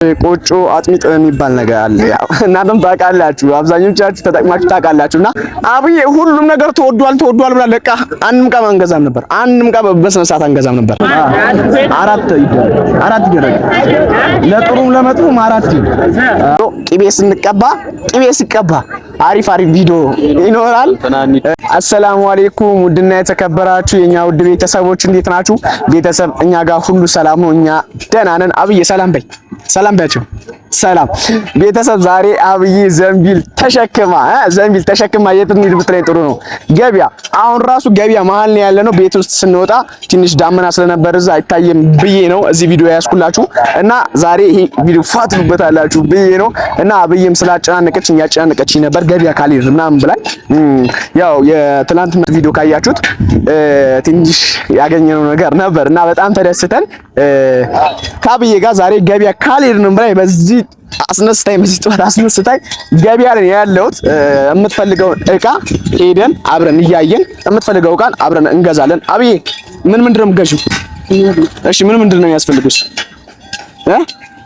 ቆጮ አጥሚጥ የሚባል ነገር አለ። ያው እናንተም ታውቃላችሁ፣ አብዛኞቻችሁ ተጠቅማችሁ ታውቃላችሁ። እና አብዬ ሁሉም ነገር ተወዷል ተወዷል ብላ ለቃ አንድም ዕቃ አንገዛም ነበር። አንድም ዕቃ በስነ ስርዓት አንገዛም ነበር። አራት ይደረግ፣ አራት ይደረግ፣ ለጥሩም ለመጥፎም አራት ይሁን። ቅቤ ስንቀባ ቅቤ ሲቀባ አሪፍ አሪፍ ቪዲዮ ይኖራል። አሰላሙ አለይኩም ውድና የተከበራችሁ የኛ ውድ ቤተሰቦች እንዴት ናችሁ? ቤተሰብ እኛ ጋር ሁሉ ሰላም ነው። እኛ ደህና ነን። አብዬ ሰላም በይ፣ ሰላም በያቸው። ሰላም ቤተሰብ፣ ዛሬ አብዬ ዘንቢል ተሸክማ ዘንቢል ተሸክማ የት እንሂድ ብትለኝ ጥሩ ነው፣ ገበያ። አሁን ራሱ ገበያ መሀል ነው ያለነው። ቤት ውስጥ ስንወጣ ትንሽ ዳመና ስለነበር እዛ አይታየም ብዬ ነው እዚህ ቪዲዮ ያስኩላችሁ እና ዛሬ ይሄ ቪዲዮ ፋትሉበታላችሁ ብዬ ነው እና አብዬም ስላጨናነቀችኝ ያጨናነቀችኝ ነበር ገበያ ካልሄድን ምናምን ብላኝ፣ ያው የትላንትና ቪዲዮ ካያችሁት ትንሽ ያገኘነው ነገር ነበር እና በጣም ተደስተን ከአብዬ ጋር ዛሬ ገበያ ካልሄድንም ብላኝ በዚህ አስነስታኝ በዚህ ጠዋት አስነስታኝ ገበያ ላይ ያለሁት። የምትፈልገውን እቃ ሄደን አብረን እያየን የምትፈልገው እቃን አብረን እንገዛለን። አብዬ ምን ምንድን ነው የምትገዢው? እሺ ምን ምንድን ነው የሚያስፈልግሽ?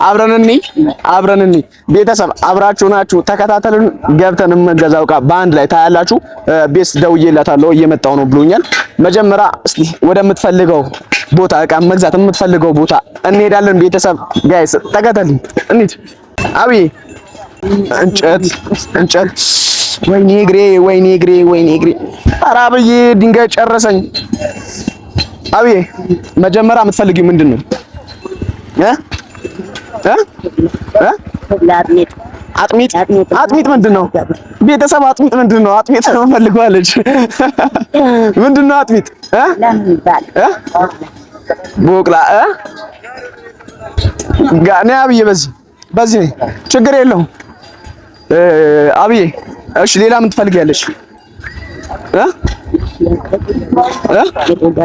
አብረን እንይ አብረን እንይ። ቤተሰብ አብራችሁ ናችሁ፣ ተከታተሉን። ገብተን የምንገዛው እቃ በአንድ ላይ ታያላችሁ። ቤስ ደውዬላታለሁ እየመጣሁ ነው ብሎኛል። መጀመሪያ እስኪ ወደምትፈልገው ቦታ እቃ መግዛት የምትፈልገው ቦታ እንሄዳለን። ቤተሰብ guys ተከተሉኝ፣ እንሂድ። አብዬ እንጨት እንጨት፣ ወይኔ እግሬ፣ ወይኔ እግሬ፣ ወይኔ እግሬ። ኧረ አብዬ ድንጋይ ጨረሰኝ። አብዬ መጀመሪያ የምትፈልጊው ምንድን ነው? እ እ እ አጥሚት አጥሚት ምንድን ነው? ቤተሰብ አጥሚት ምንድን ነው? አጥሚት ነው ፈልገዋለች። ምንድን ነው አጥሚት? እ እ ቦቅላ እ ጋ ነይ አብዬ፣ በዚህ በዚህ ነይ፣ ችግር የለውም አብዬ። እሺ ሌላ ምን ትፈልጊያለሽ? እ እ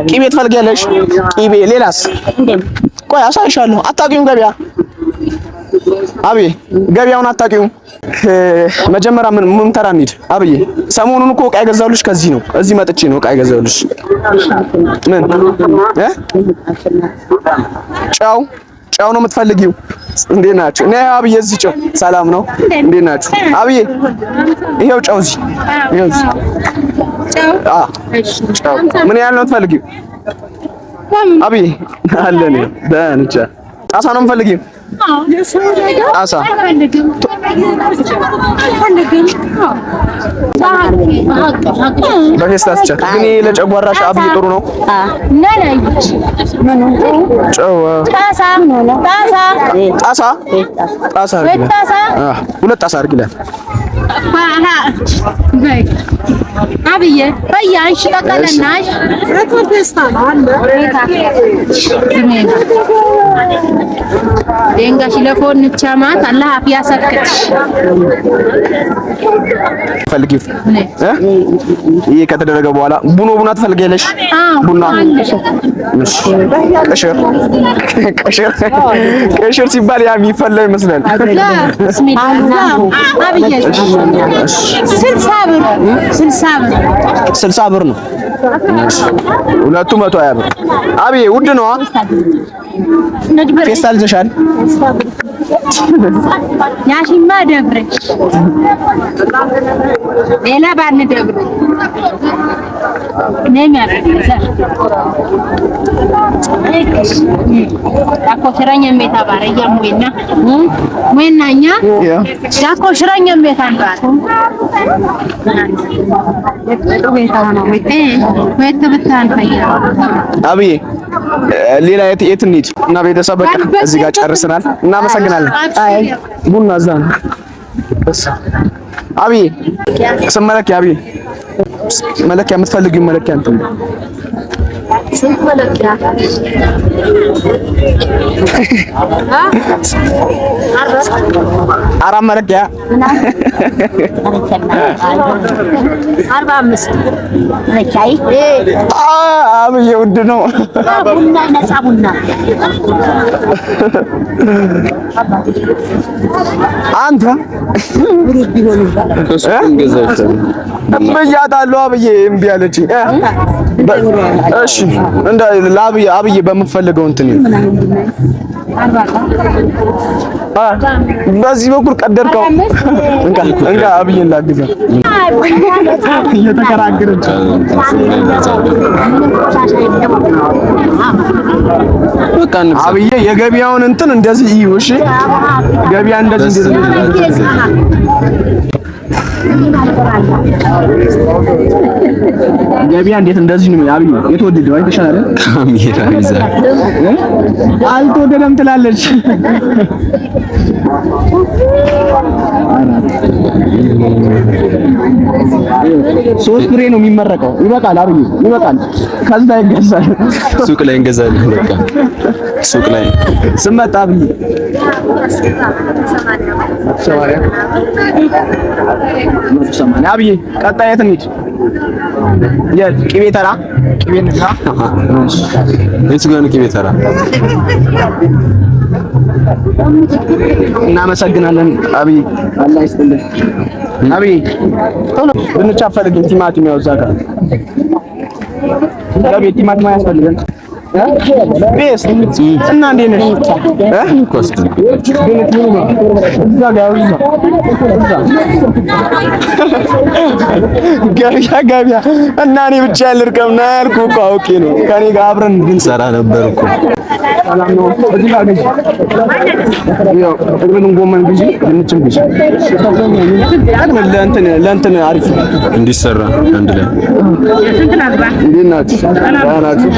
ቅቤ ትፈልጊያለሽ? ቅቤ ሌላስ? ቆይ አሳይሻለሁ። አታውቂውም ገበያ አብዬ፣ ገበያውን አታውቂውም። መጀመሪያ ምን ምን ተራ እንሂድ አብዬ። ሰሞኑን እኮ ዕቃ የገዛሁልሽ ከዚህ ነው፣ እዚህ መጥቼ ነው ዕቃ የገዛሁልሽ። ምን እ ጨው ጨው ነው የምትፈልጊው? እንዴት ናችሁ? ነይ አብዬ፣ እዚህ ጨው። ሰላም ነው? እንዴት ናችሁ? አብዬ ይሄው ጨው እዚህ፣ ይሄው እዚህ። አ ጨው ምን ያህል ነው የምትፈልጊው? አብዬ አለን ደህና ነች። ጣሳ ነው የምትፈልጊው? ጣሳ በፌስታል ስጫት። ግን ይሄ ለጨጓራሽ አብዬ ጥሩ ነው። ጨው ጣሳ ጣሳ ሁለት ጣሳ አድርጊላት። አብዬ በያንሽ ጠቀለናሽ ደንጋሽ ለፎን ቻማት አላህ አፍያ ሰክትሽ ፈልጊው እ ይሄ ከተደረገ በኋላ ቡኖ ቡና ትፈልጊያለሽ? ቡና እሺ። ቅሽር ቅሽር ቅሽር ሲባል ያ የሚፈላ ይመስላል። አብዬ 60 ብር 60 ብር 60 ብር ነው። ሁለቱ 120 ብር። አብዬ ውድ ነው። ፌስታል ይዘሻል? ያሽማ ደብረች ሌላ ባንደብር አብዬ ሌላ የት የት እንሂድ? እና ቤተሰብ በቃ እዚህ ጋር ጨርሰናል። እናመሰግናለን። ቡና እዛ ነው። አብዬ ስም መለኪያ፣ አብዬ መለኪያ የምትፈልጊው መለኪያ እንትን ስንት መለኪያ? አራት መለኪያ 45 አብዬ ውድ ነው። ቡና ነፃ ቡና አንተ እምብያታለሁ አብዬ እምቢ አለችኝ። እሺ እንደ ለአብዬ አብዬ በምትፈልገው እንትን ይሁን። በዚህ በኩል ቀደድከው። እንካ እንካ፣ አብዬን ላግዘው። እየተከራከረች በቃ እንግዛ። አብዬ የገበያውን እንትን እንደዚህ እዩ። እሺ ገበያ እንደዚህ እንደዚህ ገበያ እንዴት እንደዚህ ነው? አብዬ የተወደደው አይተሻል አይደል? ካሜራ ይዛ አልተወደደም ትላለች። ሶስት ፍሬ ነው የሚመረቀው። ይበቃል አብዬ ይበቃል። ከዛ ይገዛል። ሱቅ ላይ እንገዛለን። በቃ ሱቅ ላይ ስመጣ አብዬ 180 አብዬ፣ ቀጣይ የት እንሂድ? የት? ቅቤ ተራ ቅቤ እንግዛ። የቱ ጋር ነው ቅቤ ተራ? እናመሰግናለን አብዬ፣ አላህ ይስጥልን። አብዬ ድንች አትፈልግም? ቲማቲም ያው እዛ ጋር ለቤት ቲማቲም አያስፈልግም። ቤስ እና እንዴት ነሽ? እ? እዛ ጋር እዛ እዛ ገበያ ገበያ እና እኔ ብቻ ልርከብ ና ያልኩህ እኮ አውቄ ነው። ከኔ ጋር አብረን ግን ሰራ ነበር እኮ። ሰላም ነው። እዚህ ጋር ግዢ፣ ያው ጥቅልሉን ጎመን ግዢ፣ ድንችም ግዢ። ጥቅልል ለእንትን ለእንትን አሪፍ ነው። እንዲሰራ አንድ ላይ። እንዴት ናችሁ? ደህና ናችሁ?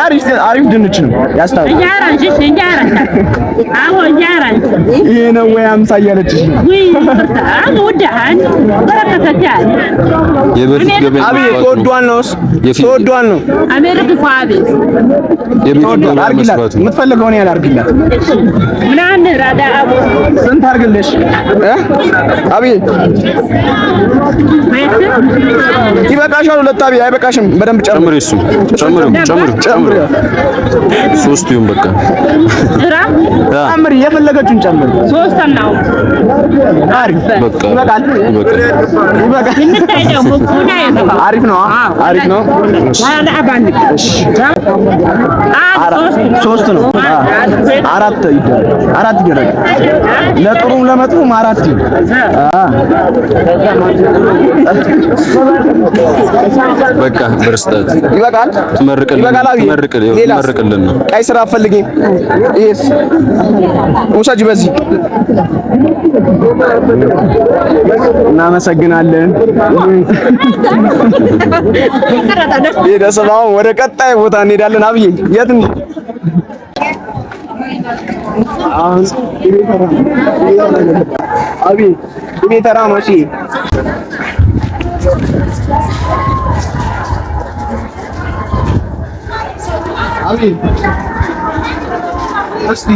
አሪፍ አሪፍ ድንች ነው ያስታውቃል። ይሄ ነው ወይ 50 እያለችሽ ነው። የበፊት ገበያ አብዬ መስራት ነው። ተወዷል ነው ተወዷል ነው የበፊት ተወዷል። ገበያ አድርጊላት፣ መስራት ነው። የምትፈልገውን ያህል አድርጊላት። ስንት አድርግልሽ እ አብዬ ይበቃሻል። ሁለት አብዬ አይበቃሽም። በደንብ ጨምሪ። ጨምሪ፣ እሱ ጨምሪ፣ ጨምሪ፣ ጨምሪ። ሶስቱ ይሁን በቃ። ጨምሪ፣ የፈለገችውን ጨምሪ። አሪፍ በቃ ይበቃል። ይበቃል። ይበቃል። አሪፍ ነው። አሪፍ ነው። ሶስት ነው። አራት ይደረግ፣ አራት ይደረግ። ለጥሩም ለመጥፎም አራት ይሁን። በቃ ብርስታት ይበቃል። ትመርቅልን ይበቃል። አብዬ ትመርቅልን ሌላስ? ትመርቅልን ነው። ቀይ ስራ አትፈልጊም? ይሄስ ውሰጂ። በዚህ እናመሰግናለን። ቤተሰብ አሁን ወደ ቀጣይ ቦታ እንሄዳለን። አብዬ የት እንሂድ? አሁን አብዬ ቅቤ ተራ ነው። እሺ አብዬ እስቲ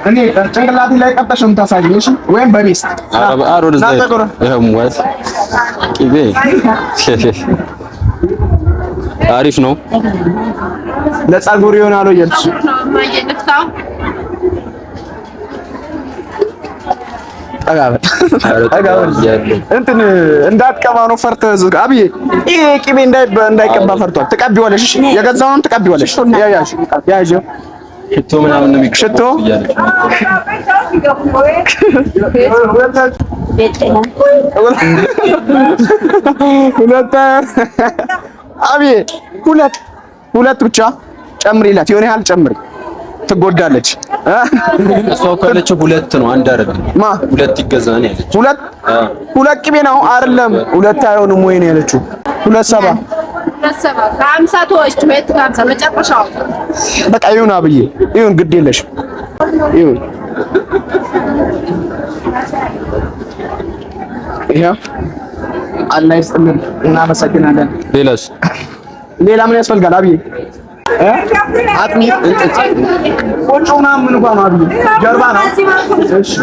እኔ ጭንቅላቴ ላይ ቀብተሽ ነው የምታሳየኝ። እሺ ወይም በቤስት ኧረ ኧረ ወደዛ ና ጠቁር። ይኸው ማለት ቅቤ አሪፍ ነው። ለጸጉር ይሆናል ወይ እያልሽ ጠጋ በል ጠጋ በል። እንትን እንዳትቀባ ነው ፈርተህ ዝግ። አብዬ ይሄ ቅቤ እንዳይቀባ ፈርቷል። ትቀቢዋለሽ። እሺ የገዛውን ትቀቢዋለሽ። ያያሽ ያዥ ሽቶ ምናምን ነው የሚቀባው ሽቶ እያለች ነው። ሁለት አብዬ ሁለት ሁለት ብቻ ጨምሪላት፣ የሆነ ያህል ጨምሪ፣ ትጎዳለች። እ? እሷ እኮ ያለችው ሁለት ነው፣ አንድ አይደለም። ማ ሁለት ይገዛ ነው ያለችው። ሁለት ሁለት ቅቤ ነው አይደለም? ሁለት አይሆንም ወይ ነው ያለችው። 2.70 በቃ ይሁን አብዬ ይሁን፣ ግድ የለሽም ይሁን። ይሄው አላህ ይስጥልን፣ እናመሰግናለን። ሌላስ? ሌላ ምን ያስፈልጋል አብዬ? እ? አጥሚት እንጥጥ ቆጮ ምናምን እንኳን ነው አብዬ፣ ጀርባ ነው። እሺ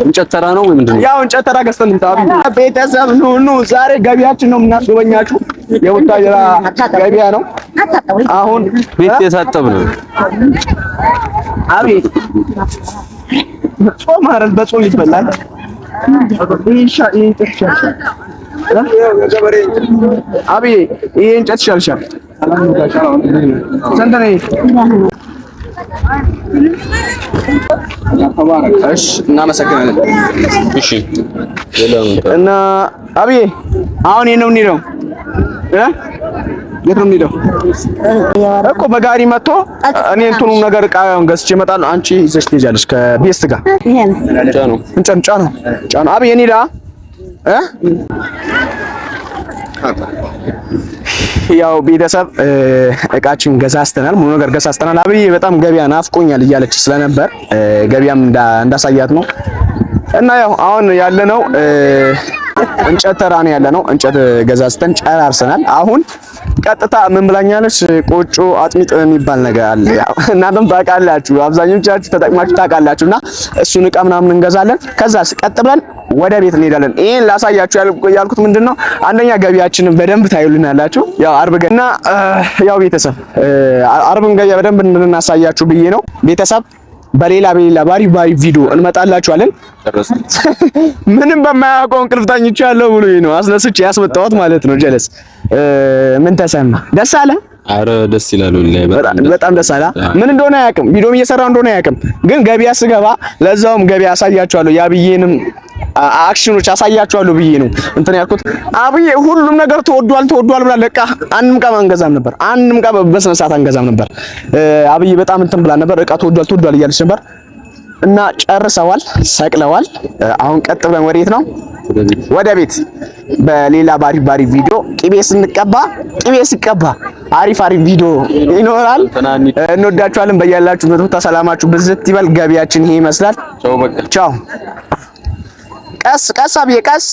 እንጨት ተራ ነው ወይ ምንድን ነው? ያው እንጨት ተራ ገዝተን እንምጣ አብዬ። ቤተሰብ ኑ ኑ፣ ዛሬ ገበያችን ነው የምናስጎበኛችሁ። የቡታጅራ ገበያ ነው አሁን። ቤት የታጠብ ነው። አብዬ ጾም አይደል? በጾም ይበላል። ይሻ ይጥሻ አብዬ ይሄ እንጨት ይሻልሻል። ስንት ነው ይሄ? እሺ እናመሰግናለን። እሺ እና አብዬ አሁን የት ነው የምንሄደው? የት ነው የምንሄደው? እኮ በጋሪ መጥቶ እኔ እንትኑ ነገር ዕቃ ገዝቼ እመጣለሁ። አንቺ ይዘሽ ትሄጃለሽ ከቤስት ጋር እንጨት ጫነው ጫነው። አብዬ እንሂድ እ ያው ቤተሰብ እቃችን ገዛዝተናል፣ ሙሉ ነገር ገዛዝተናል። አብዬ በጣም ገበያ ናፍቆኛል እያለች ስለነበር ገበያም እንዳሳያት ነው። እና ያው አሁን ያለነው እንጨት ተራ ነው ያለነው። እንጨት ገዛዝተን ጨራርሰናል። አሁን ቀጥታ ምን ብላኛለች? ቆጮ አጥሚጥ የሚባል ነገር አለ። ያው እናንተም ታውቃላችሁ፣ አብዛኞቻችሁ ተጠቅማችሁ ታውቃላችሁ። እና እሱን እቃ ምናምን እንገዛለን። ከዛስ ቀጥ ብለን ወደ ቤት እንሄዳለን። ይሄን ላሳያችሁ ያልኩት ምንድነው፣ አንደኛ ገበያችንን በደንብ ታዩልናላችሁ። ያው አርብ እና ያው ቤተሰብ አርብን ገበያ በደንብ እንድናሳያችሁ ብዬ ነው። ቤተሰብ በሌላ በሌላ ባሪፍ ባሪፍ ቪዲዮ እንመጣላችኋለን። ምንም በማያውቀው እንቅልፍ ተኝቻለሁ ብሎ ነው አስነስቼ ያስመጣሁት ማለት ነው። ጀለስ ምን ተሰማ? ደስ አለ? አረ ደስ ይላል። ወላሂ በጣም ደስ አለ። ምን እንደሆነ አያውቅም፣ ቪዲዮም እየሰራ እንደሆነ አያውቅም። ግን ገበያ ስገባ ለዛውም ገበያ አሳያችኋለሁ፣ የአብዬንም አክሽኖች አሳያችኋለሁ ብዬ ነው እንትን ያልኩት። አብዬ ሁሉም ነገር ተወዷል ተወዷል ብላ ለቃ አንድም ዕቃ አንገዛም ነበር፣ አንድም ዕቃ በስነ ስርዓት አንገዛም ነበር። አብዬ በጣም እንትን ብላ ነበር፣ ዕቃ ተወዷል ተወዷል እያለች ነበር። እና ጨርሰዋል፣ ሰቅለዋል። አሁን ቀጥ ብለን ወዴት ነው? ወደ ቤት። በሌላ ባሪፍ ባሪፍ ቪዲዮ ቅቤ ስንቀባ ቅቤ ሲቀባ አሪፍ አሪፍ ቪዲዮ ይኖራል። እንወዳችኋለን። በያላችሁበት ቦታ ሰላማችሁ ብዝት ይበል። ገቢያችን ይሄ ይመስላል። ቻው። ቀስ ቀስ አብዬ ቀስ።